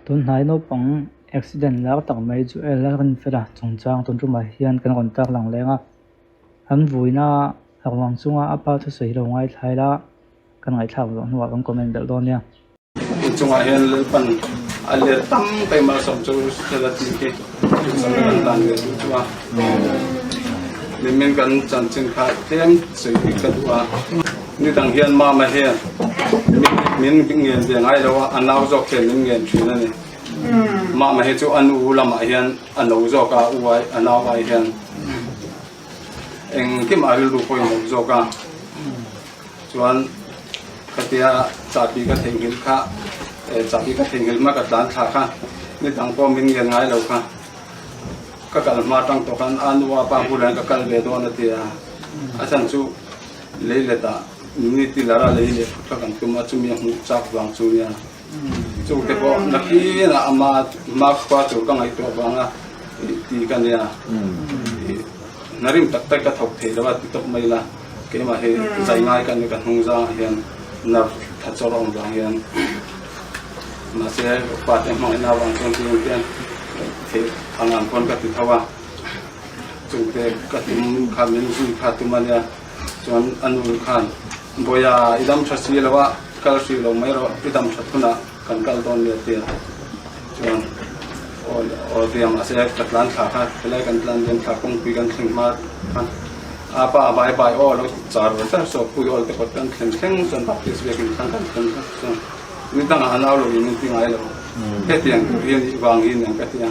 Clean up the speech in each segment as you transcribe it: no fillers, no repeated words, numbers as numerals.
Tunhnai naupang accident lar tak mai chu el a rin fel a, chungchang tun tumah hian kan rawn tar lang leng a. An vuina a ruang chunga a pa thusawi hi lo ngaithlai la, kan ngaihthlak zawh hnuah kan comment belh dawn nia. Inchungah hian Lalpan a let tam taih malsawm chu thil a tih khi duhsakna kan dan ve duh chu a. Nimin kan chanchin kha tlem sawi bik ka duh a. Ni dang hian mama hian min ngen ve ngai lo a, a nau zawk hian min ngen thin a ni. Mama hi chu a nu lamah hian a no zawk a, u ai a nau ai hian engkim a rilru pawimawh zawk a. Chuan khatia chahbi ka theihnghilh kha chahbi ka theihnghilh hma ka tlan thla kha ni dang pawh min ngen ngai lo kha ka kal hma atang tawh khan a nu a pa bulah hian ka kal ve dawn a ti a, a chhan chu lei let ah ni ti lar a lei leh phut kha kan tum a chumi a hmuh chak vang chu nia chung te pawh nakin ah ama hma khua tur ka ngaihtuah vanga ti ka nia hnarim tak tak ka thawk thei lo a ti tawp mai la. Keimah hi zai ngai ka ni ka hnung zangah hian nerve tha chawr a awm vang hian mahse fate hmangaihna avang chuan ti ang hian theih ang ang pawn ka ti tho a chungte ka tum kha min zui kha tum a nia chuan a nu khan Bawiha i dam tha si lo a kal hrih lo mai rawh i dam that hunah kan kal dawn nia tia chuan aw aw tia mahse ka tlan thla kha helai kan tlan liam thla kawngpui kan thleng hma khan A pa bai bai aw lo ti char ve char saw pui awl te kawt kan thleng thleng chuan Baptist biakin thlang kan thleng kha chuan ni dangah a nau lo in an ti ngai lo hetiang tur hi a nih vang hi aniang ka ti a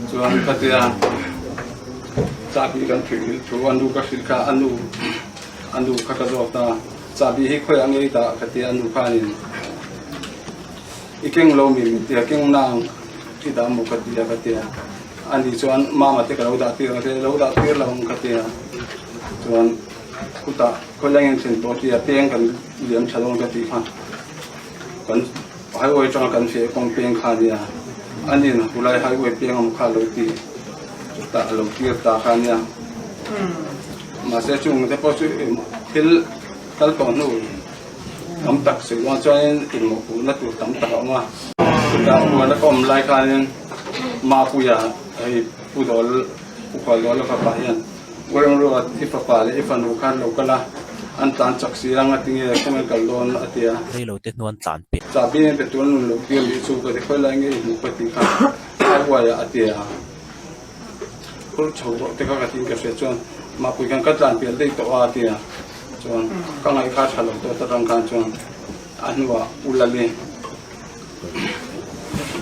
chuan ka ti a chahbi kan thihhrilh thu a nu ka hrilh kha a nu a nu kha ka zawt a chahbi hi khawiah ngei dah ka ti a nu khanin i keng lo mi min ti a keng nang i dah maw ka ti a ka ti a. Ani chuan mama te ka lo dah tir ang che, lo dah tir lo ang ka ti a. Chuan khutah khawilai in thlen tawh tia peng kan liam tha dawn ka tih kha kan highway atanga kan feh kawng peng kha a nia. Ani'n hulai highway peng awm kha a lo ti chutah a lo tir ta kha a nia. Mahse chung te pawh chu thil kal tawh hnu tam tak sawi dawn chuanin inmawhpuhna tur tam tak a awm a. Chutah huan a ka awm lai khanin Mapuia hei Pu Dawl Pu Khual Dawl a fapa hian Urengrua i fapa leh i fanu khan lo kal a, an tlan chak si a, ngatinge kawng in kal dawn a ti a. Reilo te hnuan tlan pek. Chahbi in pe tuan nun lo tir lih chu ka ti khawi lai nge i hmuh ka tih kha a uai a a ti a. Phur chho rawh te kha ka tiin ka hria chuan Mapui khan ka tlan pial daih tawh a a ti a, chuan ka ngaih kha tha lo tawh ta rang khan chuan a hnuah U Lali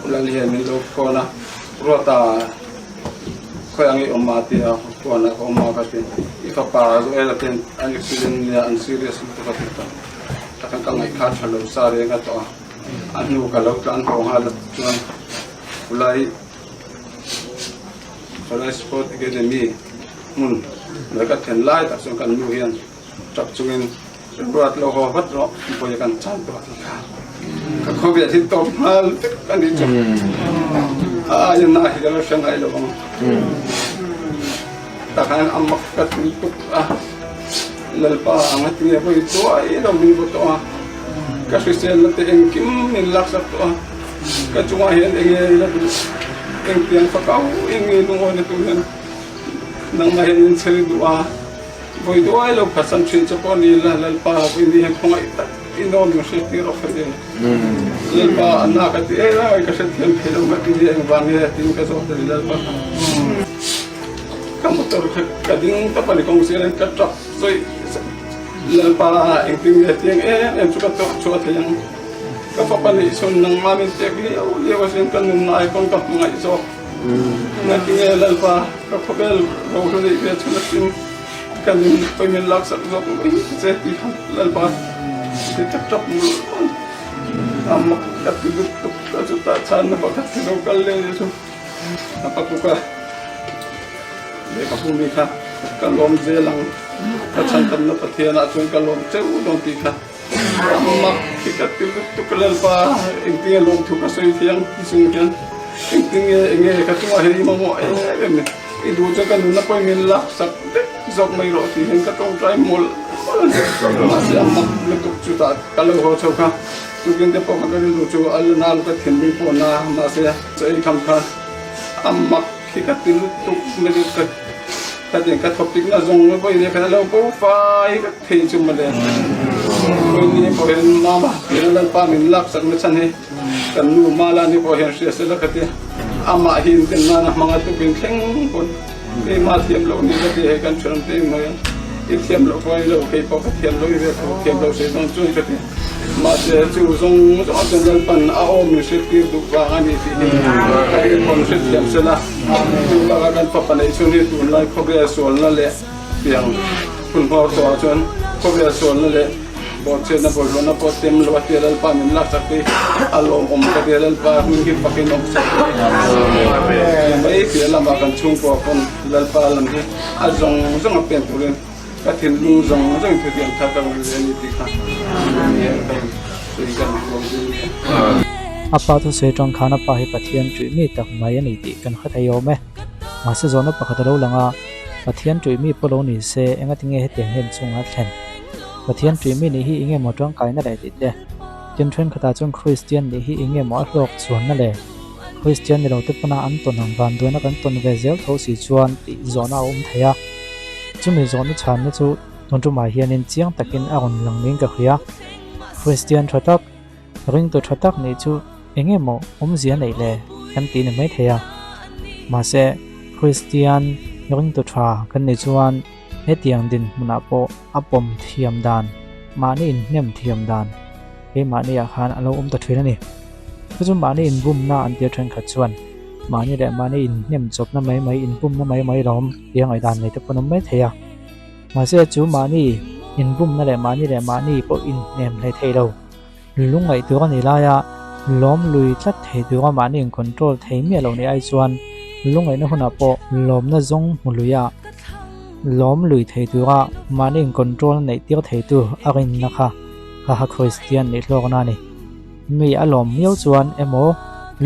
U Lali hian min lo phone a, Ruata khawi ang i awm a ti a, huanah ka awm a ka ti, i fapa Joel-a te an accident nia an serious lutuk a ti ta, takhan ka ngaih kha tha lo sa reng a tawh a, a hnu ka lo tlan haw nghal a chuan U Lai Khawlai Sport Academy hmun leh ka then lai tak chuan kan nu hian tap chungin ruat lo haw vat rawh vawi kan chan tawh a ti kha. Ka khawvel hi tawp nghal vek a ni chu. A aiin na hi ka lo hre ngai lo ang. Takhan a mak ka ti tuk a, Lalpa ang a ti nge vawi tuai lo min vaw tawh a, ka hriselna te engkim min laksak tawh a. Ka chungah hian eng nge ila duh? Engtiang fakau eng nge lungawi na tur hian nangmah hian min chhel duh a? Vawi duai lo phatsan thin che pawh ni la, Lalpa vawi ni hian khawngaih tak i nawn min hriat tir rawh kha e. Lalpa a na ka ti em a, ka hrethiam thei lo ka ti nia engvang nge tiin ka zawt a ni Lalpa kha. Ka motor kha ka ding tawp a ni kawng sir hian ka tap zawih zawih. Lalpa engtin nge tiang em em chu ka tawk chhuah thei ang? Ka fapa nih chhun nangmah min pek liau liau a sin ka nunna ai pawn ka hmangaih zawk. Ngatinge Lalpa ka khawvel rohlu neih ve chhun a sin ka nun pawi min laksak zawk mai che tih kha Lalpa ti tap tap mawlh mawlh a mak ka ti lut tuk a chutah chhanna pakhat hi lo kal leh ni chu a pakuk a lehkhabu mi kha ka lawm zel ang ka chhantamna Pathianah chuan ka lawm cheu dawn tih kha. Mak hi ka ti lutuk Lalpa engtinge lawmthu ka sawi thiang ti chung hian engtinge enge ka chungah hian i mamawh em em ni i duh chuan ka nuna pawhin min lak sak vek zawk mai rawh tih hian ka tawngtai mawlh mawlh a ni mahse a mak lutuk chutah ka lo haw chho kha. Tukin te pawh kha ka rilru chu a la na lo, ka thinlung pawh a na mahse chaw ei kham khan a mak hi ka ti lutuk mai chu ka khatiang ka thawk tik na zawng vawi leh khan a lo bo fai ka thei chu mawle. Vawi ni pawh hian mama tia Lalpa min lak chak na chhan hi kan nu Mala ni pawh hian hria sela ka ti amah hi inten nana hmang a tukin thleng pawn Keimah thiam loh ni ka ti hei kan thiam te mai a, i thiam loh pawh i lo kei pawh ka thiam loh i ve tho thiam loh sei dawn chuan ka ti. Mahse chu zawng zawng ah chuan Lalpan a aw min hriat tir duh vang a ni tih hi ka rin pawn hriat thiam sel a, chu bakah kan fapa neih chhun hi tunlai khawvel sualna leh tiang hun hmawr tawh ah chuan khawvel sualna leh Bawhchhiatna bawlhhlawhna pawh tem lo a tia Lalpa min lak chak hi a lawmawm ka tia Lalpa hming hi fakin awm chak hi mai piah lamah kan chhungkua pawn Lalpa lam hi a zawng zawng a pen turin ka thinlung zawng zawng in thutiang thar ka rawn ve a ni tih kha kan lawm ding a ni. A pa thusawi atang khan a pa hi Pathian ṭuih mi tak mai a ni tih kan hre thei awm e. Mahse zawhna pakhat a lo lang a, Pathian ṭuih mi pawh lo ni se engatinge hetiang hian chungah thlen? Pathian ṭih mi nih hi eng emaw tangkaina leh tih te, tin thenkhatah chuan Kristian nih hi eng emaw a hlawk chuanna leh Kristian ni lote pawna an tawn ang van duaina kan tawn ve zel tho si chuan tih zawhna a awm thei a. Chumi zawhna chhanna chu tun tumah hianin chiang takin a rawn lang niin ka hria. Kristian tha tak, ringtu tha tak nih chu eng emaw awmzia neih le kan tih ni mai thei a. Mahse, Kristian ringtu tha kan nih chuan, Hetiang dinhmunah pawh a pawm thiam dan, mahni inhnem thiam dan keimahniah khan a lo awm ta thin a ni. Chu chu mahni inbumna an tir thenkhat chuan mahni leh mahni inhnem chawpna mai mai, inbumna mai mai lo awm tia ngaihdan nei te pawh an awm mai thei a. Mahse chu mahni inbumna leh mahni leh mahni pawh inhnem hlei thei lo, lungngaih tur a nih laia lawm lui tlat thei tura mahni in control thei miah loh nih ai chuan lungngaihna hunah pawh lawmna zawng hmu luia lawm lui thei tura mahni in control neih tir thei tu a rinna kha kha kha Kristian nih hlawkna a ni. Mi a lawm miau chuan emaw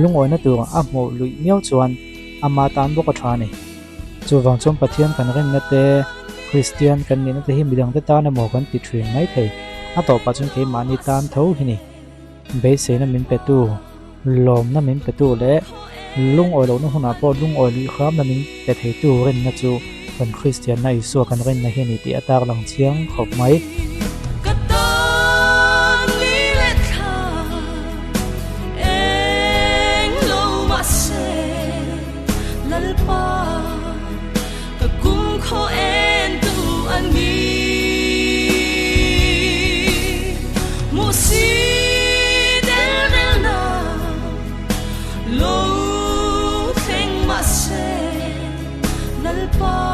lungawina tur a hmuh luih miau chuan ama tan bawk a tha a ni. Chuvang chuan Pathian kan rinna te, Kristian kan nihna te hi midangte tan emaw kan ti thin mai thei. A tawpah chuan keimahni tan tho hi ni. Beiseina min petu, lawmna min petu leh lungawi lohna hunah pawh lungawi luih hramna min pe theitu rinna chu kan Kristianna Isua kan rinna hi a ni tih a tarlang chiang khawp mai. Ka tan ni leh thla eng lo mahse. Lalpa ka kum khaw en tu a ni. Hmuh si del del na lo thleng mahse Lalpa.